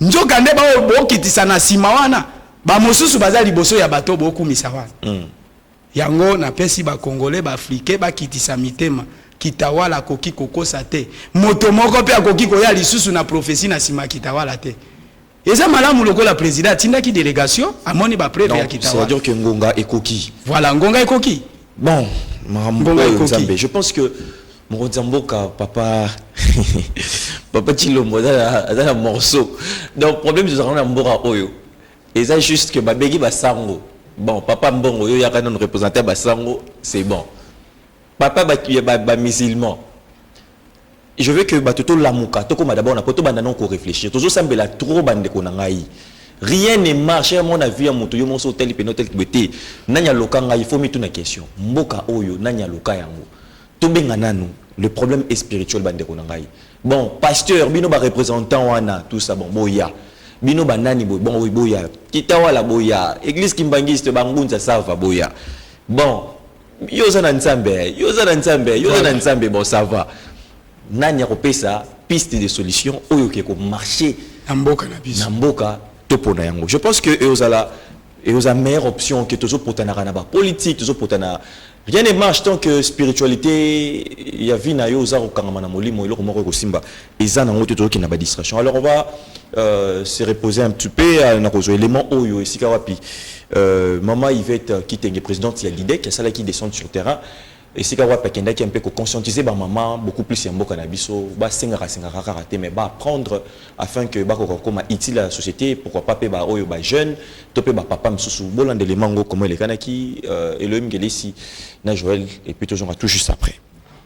Nzoka nde bao bokitisa na nsima wana, bamosusu baza liboso ya bato bokumisa wana. Yango napesi Bacongolais, Baafricain, bakitisa mitema. Kitawala akoki kokosa te. Moto moko mpe akoki koya lisusu na prophétie na nsima ya Kitawala te. Eza malamu lokola président atindaki délégation, amoni bapreuve ya Donc Kitawala. C'est-à-dire que ngonga ekoki. Voilà, ngonga ekoki. Bon, makambo Ngonga oyo ekoki. Nzambe, je pense que mokonzi ya mboka, papa Chilombo, aza na morceau. Donc problème tozalaka na mboka oyo eza juste que babengi basango. Bon, papa Mbongo, oyo yaka nano représente ya basango, c'est bon. Papa bamusulman, je veux que bato tolamuka, tokóma d'abord na po tobanda non koréfléchir. Tozosambela trop, bandeko na ngai, rien ne marche. Ya mona vie ya moto, yo moso otali pene, otali boye te. Nani aloka ngai? Faut mituna question. Mboka oyo, nani aloka yango? Tobenga nanu, le problème est spirituel, bandeko na ngai. Bon, pasteur, bino bareprésentant wana, tout ça, bon, boya bino banani boye. Bon, oyo boya Kitawala, boya église kimbangiste, bangunza sava, boya. Bon, yo oza na Nzambe, yo oza na Nzambe, yo oza na Nzambe. Bon, ça va. Nani akopesa piste de solution oyo ke komarcher na mboka na biso? Na mboka topona yango. Je pense que eozala, eoza meilleure option ke tozopotanaka na bapolitique, tozopotana. Rien ne marche tant que spiritualité ya vie na yo oza kokangama na molimo. Eloko moko ekosimba eza nango te, tozokende na badistraction. Alors on va se reposer un petit peu na kozwa élément oyo esika wapi mama Yvette Kitenge, présidente ya LIDEC, asalaki descente sur terrain, esika wapi akendaki mpe koconscientiser bamama beaucoup plus ya mboka na biso. Basengaka sengaka kaka te, mais baapprendre afin que bakoka kokoma utile à la société. Pourquoi pas mpe baoyo bajeune to mpe bapapa mosusu. Bolanda élément ngo comment elekanaki, Elohim Ngelesi na Joël, et puis tozonga tout juste après.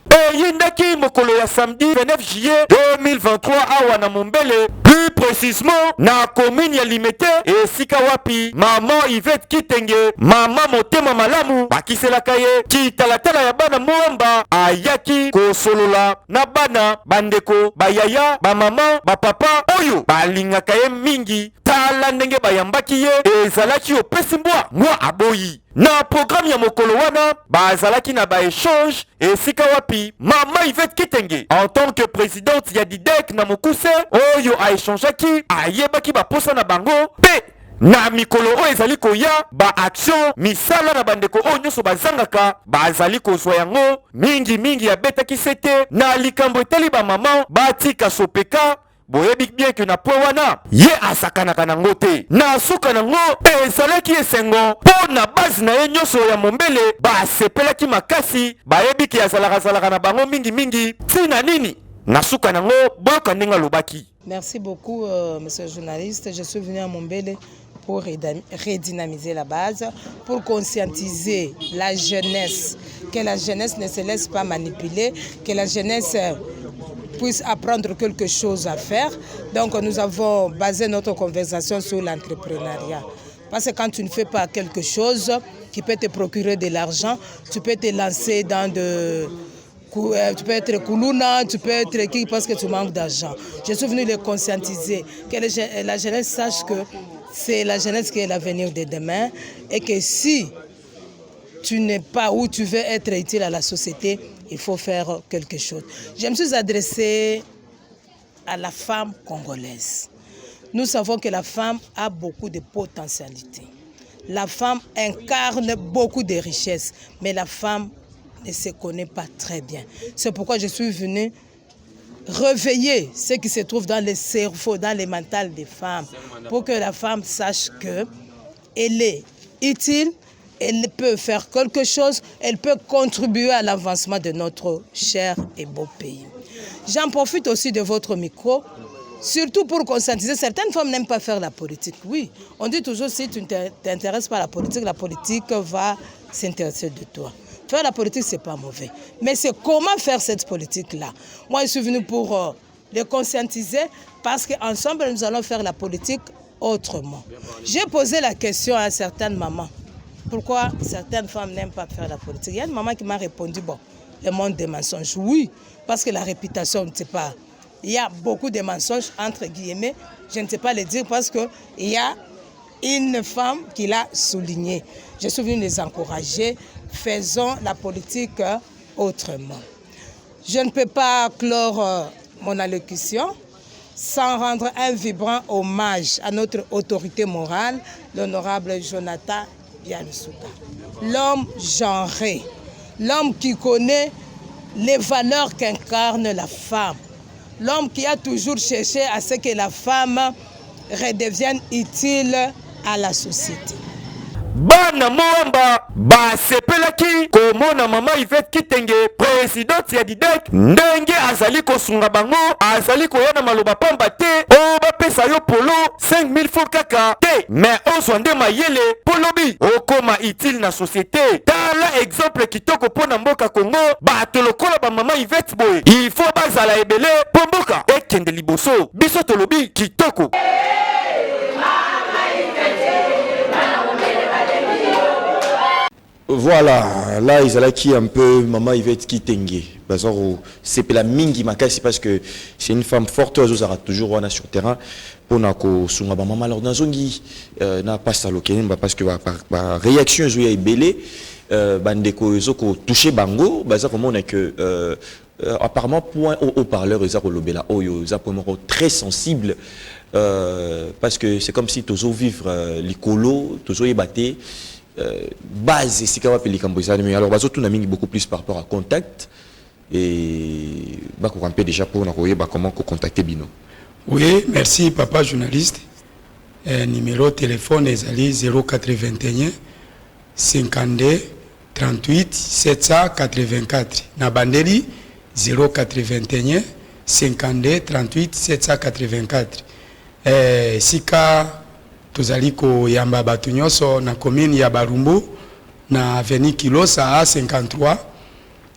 Eyindaki mokolo ya samedi 29 juillet 2023 awa na Mombele, plus précisement na commune ya Limete, esika wapi mama Yvette Kitenge, mama motema malamu bakiselaka ye kitalatala ya bana Mwamba, ayaki kosolola na bana, bandeko, bayaya, bamama, bapapa oyo balingaka ye mingi. Tala ndenge bayambaki ye, ezalaki opesi mbwa mwa aboyi. Na programme ya mokolo wana, bazalaki na baéchange, esika wapi mama Yvette Kitenge, en tant que présidente ya DIDEC na mokuse oyo aéchangeaki, ayebaki baposa na bango mpe na mikolo oyo ezali koya, baaction, misala na bandeko oyo nyonso bazangaka bazali kozwa yango mingimingi. Abetaki sete na likambo etali bamama batika sopeka. Boyebi bien ke na point wana ye asakanaka nango te. Na suka nango, ezalaki esengo mpo na base na ye nyonso ya Mombele. Basepelaki makasi, bayebi ke azalaka-zalaka na bango mingimingi. Ntina nini? Na suka nango, boyoka ndenge alobaki. Merci beaucoup, monsieur le journaliste. Je suis venu à Mombele pour redynamiser la base, pour conscientiser la jeunesse, que la jeunesse ne se laisse pas manipuler, que la jeunesse puisse apprendre quelque chose à faire. Donc nous avons basé notre conversation sur l'entrepreneuriat. Parce Parce que quand tu ne fais pas quelque chose qui peut te procurer de l'argent, tu peux te lancer dans de tu peux être Koulouna, tu peux être qui parce que tu manques d'argent. Je suis venu les conscientiser, que la jeunesse sache que c'est la jeunesse qui est l'avenir de demain et que si tu n'es pas où tu veux être utile à la société, il faut faire quelque chose. Je me suis adressée à la femme congolaise. Nous savons que la femme a beaucoup de potentialités. La femme incarne beaucoup de richesses, mais la femme ne se connaît pas très bien. C'est pourquoi je suis venue réveiller ce qui se trouve dans le cerveau, dans le mental des femmes, pour que la femme sache que elle est utile, elle peut faire quelque chose, elle peut contribuer à l'avancement de notre cher et beau pays. J'en profite aussi de votre micro, surtout pour conscientiser. Certaines femmes n'aiment pas faire la politique. Oui, on dit toujours si tu ne t'intéresses pas à la politique va s'intéresser de toi. Faire la politique, ce n'est pas mauvais. Mais c'est comment faire cette politique-là. Moi, je suis venue pour les conscientiser parce qu'ensemble, nous allons faire la politique autrement. J'ai posé la question à certaines mamans. Pourquoi certaines femmes n'aiment pas faire la politique? Il y a une maman qui m'a répondu, bon, le monde des mensonges. Oui, parce que la réputation, je ne sais pas. Il y a beaucoup de mensonges, entre guillemets. Je ne sais pas le dire parce qu'il y a une femme qui l'a souligné. Je suis venue les encourager. Faisons la politique autrement. Je ne peux pas clore mon allocution sans rendre un vibrant hommage à notre autorité morale, l'honorable Jonathan Bialusuka. L'homme genré, l'homme qui connaît les valeurs qu'incarne la femme, l'homme qui a toujours cherché à ce que la femme redevienne utile à la société. Bana Moamba basepelaki komona mama Yvette Kitenge, présidente ya DIDEC, ndenge azali kosunga bango, azali koya na maloba pamba te oyo bapesa yo polo 5000 francs kaka te, mais ozwa nde mayele mpo lobi okoma utile na société. Tala exemple kitoko mpo na mboka Congo. Bato lokola bamama Yvette boye, il faut bazala ebele mpo mboka ekende liboso. Biso tolobi kitoko. Voilà, là ezalaki un peu maman Yvette Kitenge. Bazaro c'est la mingi makasi parce que c'est une femme forte, azozara toujours wana sur terrain pona ko sunga ba mama. Alors nazongi na pasteur Lokemba parce que ba réaction ezo ya ebele, bandeko ezo ko toucher bango, baza komona que apparemment point au haut-parleur eza kolobela oyo eza point moko très sensible, parce que c'est comme si tozo vivre likolo, tozo yeba te base esika wapi likambo ezali. Alors bazotuna mingi beaucoup plus par rapport à contact et bakoka mpe déjà mpona koyeba comment kocontacter bino. Oui, merci papa journaliste. Numéro téléphone ezali 081 52 38 784. Na bandeli 081 52 38 784. Sika tozali koyamba bato nyonso na commune ya Barumbu, na avenue Kilosa A53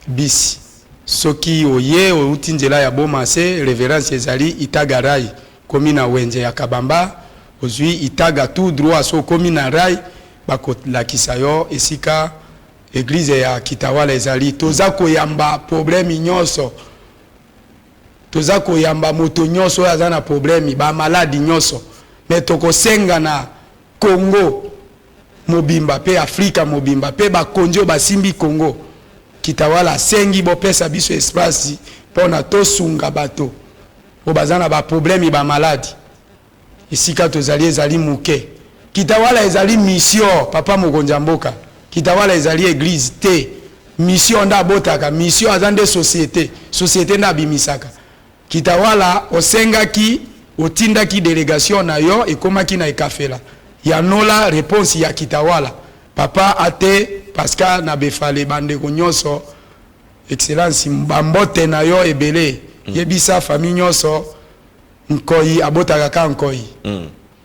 bis. Soki oye outi nzela ya Boma, se référence ezali Itaga Rai, komi na wenze ya Kabamba, ozwi Itaga tout droit, so okomi na Rai, bakolakisa yo esika église ya Kitawala ezali. Toza koyamba problème nyonso, toza koyamba moto nyonso oyo aza na problème, bamaladi nyonso. Me tokosenga na Congo mobimba mpe Afrika mobimba mpe bakonzi oyo basimbi Congo, Kitawala asengi bopesa biso espace mpona tosunga bato oyo baza na baproblème, bamaladi. Esika tozali ezali moke. Kitawala ezali mission, papa mokonzi ya mboka. Kitawala ezali église te. Mission nde abotaka, mission aza nde société, société nde abimisaka. Kitawala osengaki, otindaki délégation na yo, ekomaki na Ekafela yanola réponse ya Kitawala. Papa ate Pascal na Befale, bandeko nyonso, excellence, bambote na yo ebele. Yebisa famille nyonso, nkoi abotaka ka nkoi.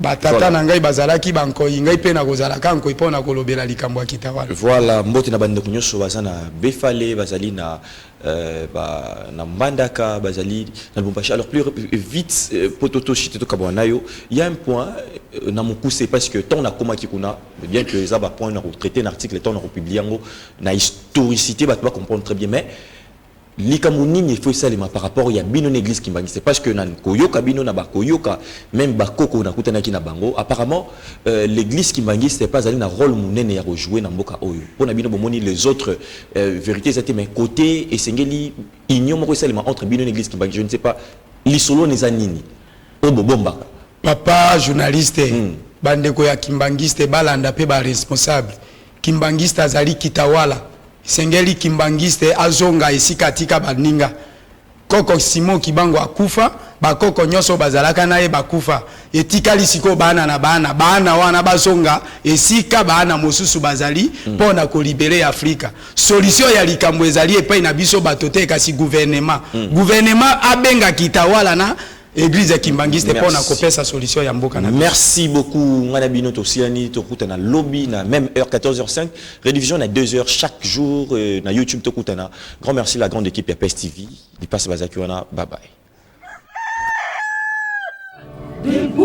Batata Voilà. na ngai bazalaki bankoi, ngai mpe nakozalaka nkoi mpo na kolobela likambo ya Kitawala. Voilà, mbote na bandeko nyonso baza na Befale, bazali na na Mbandaka, bazali na Lubumbashi. Alors plus vite po toshite tokabwana na yo, il y a un point na mokuse, parce que tant na komaki kuna, bien que eza ba point na traiter na article, tant na republier yango na historicité, bato ba comprendre très bien, mais likambo nini il faut esalema par rapport ya bino na église kimbanguiste? Parce que na koyoka bino na bakoyoka même bakoko nakutanaki na bango, apparemment l'église kimbanguiste pas azali na rôle monene ya kojouer na mboka oyo. Mpo na bino bomoni les autres vérités eza te, mais côté esengeli union moko esalema entre bino na église kimbanguiste. Je ne sais pas lisolo wana eza nini oyo bobombaka. Papa journaliste, bandeko ya kimbangiste balanda mpe baresponsable. Kimbangiste azali Kitawala. Esengeli kimbangiste azonga esika atika baninga. Koko Simon Kimbangu akufa, bakoko nyonso bazalaka na ye bakufa. Etikali sikoyo bana na bana. Bana wana bazonga esika bana mosusu bazali mpo na kolibérer Afrika. Solution ya likambo ezali epai na biso bato te, kasi gouvernement. Gouvernement abenga Kitawala na église ya kimbangiste mpo na Merci. kopesa solution ya mboka na biso. Merci beaucoup. Ngana bino tosilani, tokutana lobi na même heure, 14h05, rediffusion na 2h chaque jour na YouTube tokutana. Grand merci la grande équipe ya PES TV. Lipasse bazaki wana. Bye bye. Debout.